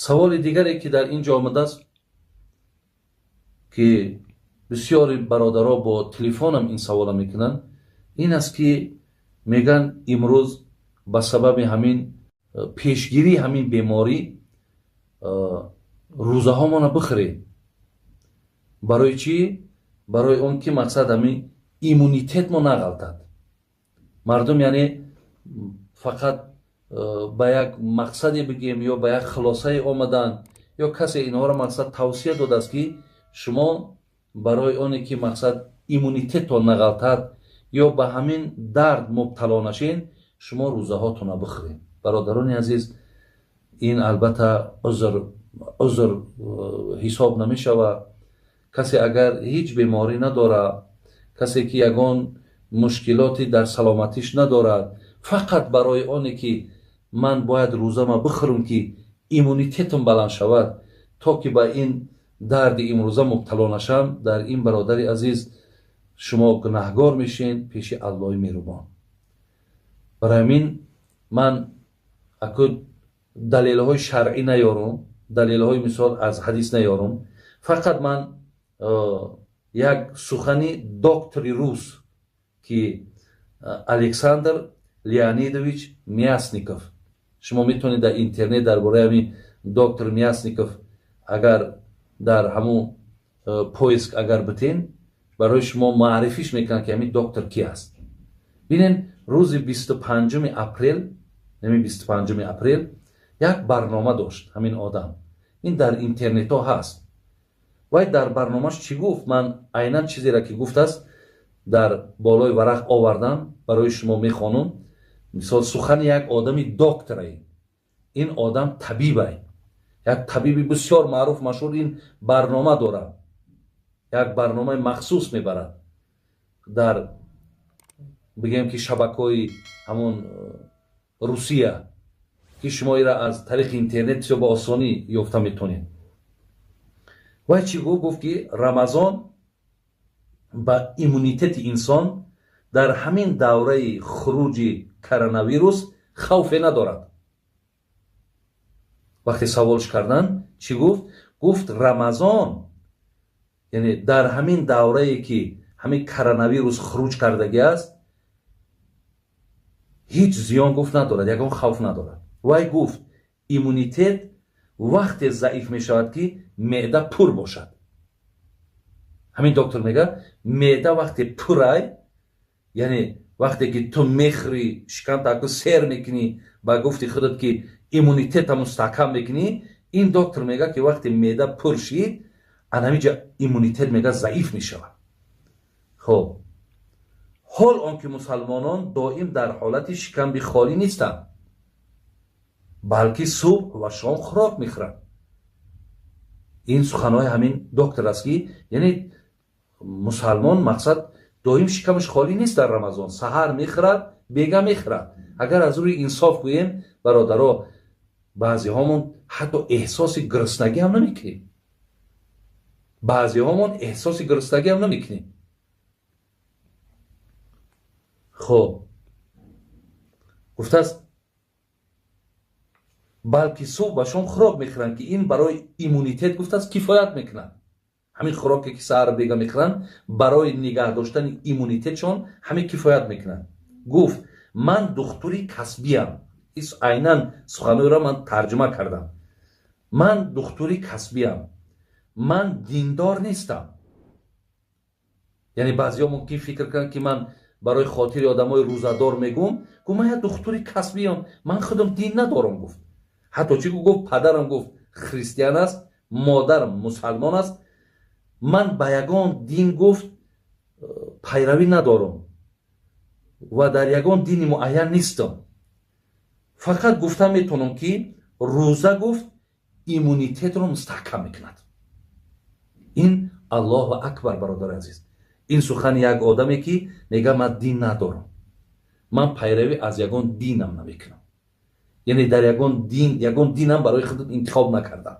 Саволи дигаре, ки дар ин ҷо омадааст, ки бисёри бародаро бо телефонам ин савола мекунанд, ин аст, ки мегӯянд, имрӯз ба сабаби ҳамин пешгирии ҳамин беморӣ рӯзаҳомона бихӯред. Барои чӣ? Барои он ки мақсад ҳамин иммунитетмо нағалтад. Мардум, яъне, фақат ба як мақсаде бигем ё ба як хулосае омаданд, ё касе инҳоро мақсад тавсия додааст, ки шумо барои оне ки мақсад иммунитеттон нағалтад ё ба ҳамин дард мубтало нашед, шумо рӯзаҳотона бихӯред. Бародарони азиз, ин албатта узр ҳисоб намешавад. Касе агар ҳеҷ беморӣ надорад, касе ки ягон мушкилоте дар саломатиш надорад, фақат барои оне ки ман бояд рӯзама бихӯрам, ки иммунитетам баланд шавад, то ки ба ин дарди имрӯза мубтало нашам, дар ин, бародари азиз, шумо гунаҳгор мешен пеши Аллоҳи меҳрубон. Барои ҳамин ман аку далелҳои шаръӣ наёрум, далелҳои мисол аз ҳадис наёрум, фақат ман як сухани доктори рус, ки Александр Леонидович Мясников, шумо метавонед дар интернет дар бораи ҳамин доктор Мясников агар дар ҳамун поиск агар битен, барои шумо маърифиш мекунад, ки ҳамин доктор ки аст. Бинен, рӯзи 25-уми апрел, ҳамин 25-уми апрел як барнома дошт ҳамин одам. Ин дар интернетҳо ҳаст. Вай дар барномаш чӣ гуфт? Ман айнан чизеро, ки гуфтааст, дар болои варақ овардам, барои шумо мехонум. Мисол, сухани як одами докторай, ин одам табибай, як табиби бисёр маъруф, машҳур. Ин барнома дорад, як барномаи махсус мебарад дар, бигем ки, шабакаҳои ҳамон Русия, ки шумо ира аз тариқи интернет бисёр ба осонӣ ёфта метавонед. Вай чӣ гуфт? Гуфт, ки Рамазон ба иммунитети инсон дар ҳамин давраи хуруҷи коронавирус хавфе надорад. Вақте саволш карданд, чӣ гуфт? Гуфт, Рамазон, яъне, дар ҳамин даврае ки ҳамин коронавирус хуруҷ кардагӣ аст, ҳеҷ зиён, гуфт, надорад, ягон хавф надорад. Вай гуфт, иммунитет вақте заиф мешавад, ки меъда пур бошад. Ҳамин доктор мегӯяд, меъда вақте пурай, яъне вақте ки ту мехӯрӣ, шикамта сер мекунӣ, ба гуфти худат ки иммунитета мустаҳкам мекунӣ, ин доктор мегӯяд, ки вақте меъда пур шид, анамиҷа иммунитет, мегӯяд, заиф мешавад. Хоб, ҳол он ки мусалмонон доим дар ҳолати шикамби холӣ нестанд, балки субҳ ва шом хӯрок мехӯранд. Ин суханҳои ҳамин доктор аст, ки яъне мусалмон, мақсад, доим шикамаш холӣ нест. Дар Рамазон саҳар мехӯрад, бега мехӯрад. Агар аз рӯи инсоф гӯем, бародаро, баъзеҳомон ҳатто эҳсоси гуруснагӣ ҳам намекунем, баъзеҳомон эҳсоси гуруснагӣ ҳам намекунем. Хоб, гуфтааст, балки субҳ ба шом хӯрок мехӯранд, ки ин барои иммунитет, гуфтааст, кифоят мекунад. Ҳамин хӯроке ки саҳар бега мехӯранд, барои нигаҳ доштани иммунитетшон ҳамин кифоят мекунад. Гуфт, ман духтури касбиям. Айнан суханҳоеро ман тарҷума кардам. Ман духтури касбиям, ман диндор нестам. Яъне баъзеҳо мумкин фикр кунанд, ки ман барои хотири одамои рӯзадор мегӯм. Гуфт, ман як духтури касбиям, ман худам дин надорам. Гуфт, ҳатто чӣ гуфт? Падарам, гуфт, христиан аст, модарам мусалмон аст, ман ба ягон дин, гуфт, пайравӣ надорам ва дар ягон дини муайян нестам. Фақат гуфта метавонам, ки рӯза, гуфт, иммунитетро мустаҳкам мекунад. Ин Аллоҳу акбар, бародари азиз, ин сухани як одаме, ки мега, ман дин надорам, ман пайравӣ аз ягон динам намекунам, яъне дар ягон дин, ягон динам барои худам интихоб накардам.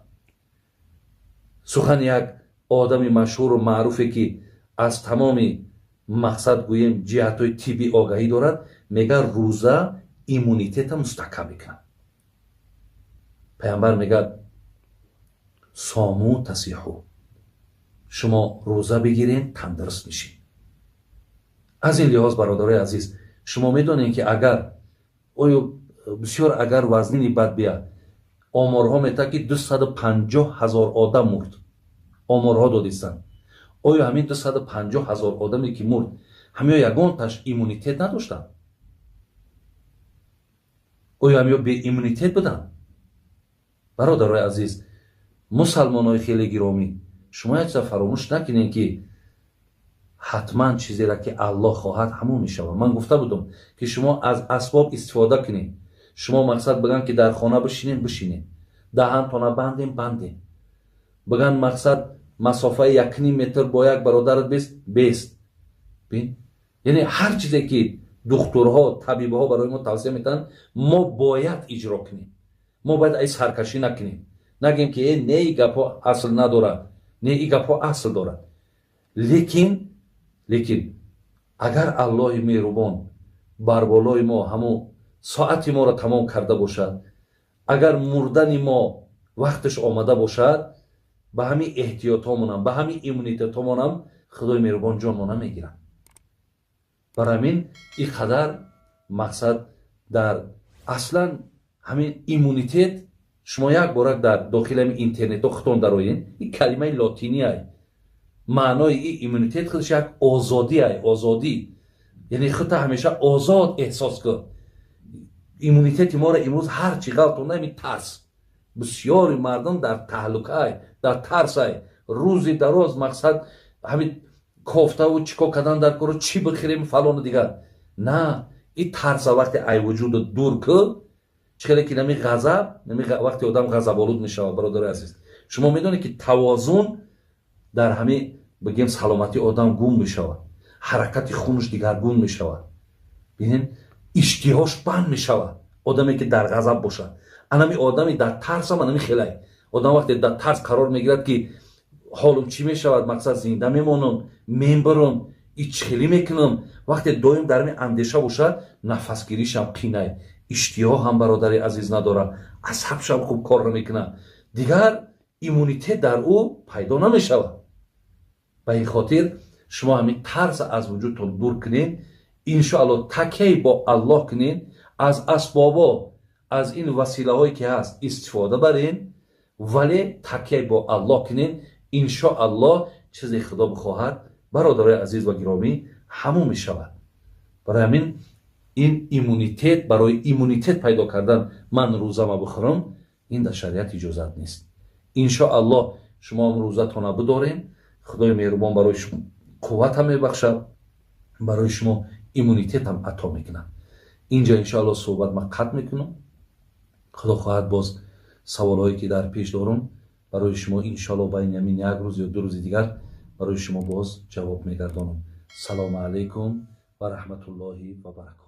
Сухани як одами машҳуру маъруфе, ки аз тамоми, мақсад гӯем, ҷиҳатҳои тиббӣ огаҳӣ дорад, мега, рӯза иммунитета мустаҳкам мекунад. Пайғамбар мегӯяд Сому тасиҳу, шумо рӯза бигирен, тандуруст мешед. Аз ин лиҳоз, бародарои азиз, шумо медонед, ки агар оё бисёр агар вазнини бад бия, оморҳо метавад, ки 250 000 одам мурд, оморҳо додистанд. Оё ҳамин 250 000 одаме, ки мурд, ҳамиё ягонташ иммунитет надоштанд? Оё ҳамиё беиммунитет буданд? Бародарои азиз, мусалмонои хеле гиромӣ, шумо як чиза фаромӯш накунед, ки ҳатман чизеро, ки Аллоҳ хоҳад, ҳамон мешавад. Ман гуфта будам, ки шумо аз асбоб истифода кунед. Шумо мақсад биган, ки дар хона бишинем, бишинем, даҳантона бандем, бандем, биган, мақсад, масофаи 1,5 метр бо як бародарат бест, бест. Бин, яъне ҳар чизе, ки духтурҳо, табибҳо барои мо тавсия метаҳанд, мо бояд иҷро кунем. Мо бояд ай саркашӣ накунем, нагем, ки э, не, и гапҳо асл надорад. Не, и гапҳо асл дорад. Лекин агар Аллоҳи меҳрубон бар болои мо ҳамун соати моро тамом карда бошад, агар мурдани мо вақташ омада бошад, ба ҳамин эҳтиётҳомонам, ба ҳамин иммунитетҳомонам Худои меҳрубон ҷонмо намегирад. Бар ҳамин ин қадар мақсад дар аслан ҳамин иммунитет, шумо як борак дар дохили ҳамин интернетҳо худтон дароен, ин калимаи лотиниай. Маънои ин иммунитет худаш як озодиай, озодӣ, яъне худта ҳамеша озод эҳсос кун. Иммунитети моро имрӯз ҳар чӣ ғалтонда, ҳамин тарс. Бисёри мардум дар таҳлукай, дар тарсай. Рӯзи дароз мақсад ҳамин кофтаву чӣ кор кардан дар кору, чӣ бихӯрем, фалону дигар. На, ин тарса вақте ай вуҷудат дур кӯ, чӣ хеле ки нами ғазаб, нами вақте одам ғазаболуд мешавад, бародари азиз, шумо медонед, ки тавозун дар ҳамин, бигем, саломатии одам гум мешавад, ҳаракати хунаш дигаргун мешавад, бинед, иштиҳош банд мешавад, одаме, ки дар ғазаб бошад. Анами одами дар тарсам анами хелай. Одам вақте дар тарс қарор мегирад, ки ҳолум чӣ мешавад, мақсад, зинда мемонам, мембарам, ичхелӣ мекунам, вақте доим дар ҳамин андеша бошад, нафасгиришам қинай, иштиҳо ҳам, бародари азиз, надорад, асабшам хуб кор намекунад, дигар иммунитет дар ӯ пайдо намешавад. Ба ин хотир шумо ҳамин тарса аз вуҷудтон дур кунед, иншоалло, такяй бо Аллоҳ кунед, аз асбобо, аз ин василаҳое, ки ҳаст, истифода барен, вале такяй бо Аллоҳ кунед. Иншоаллоҳ, чизе Худо бихоҳад, бародарои азиз ва гиромӣ, ҳамон мешавад. Барои ҳамин ин иммунитет, барои иммунитет пайдо кардан ман рӯзама бихӯрам, ин дар шариат иҷозат нест. Иншоаллоҳ, шумо ҳам рӯзатона бидорем, Худои меҳрубон барои шумо қувватам мебахшад, барои шумо иммунитетам ато мекунад. Инҷа, иншоалло, суҳбат ман қатъ мекунам. Худо хоҳад, боз саволҳое, ки дар пеш дорам, барои шумо, иншоалло, байни ҳамин як рӯз ё 2 рӯзи дигар барои шумо боз ҷавоб мегардонам. Салому алайкум ва раҳматуллоҳи ва баракоту.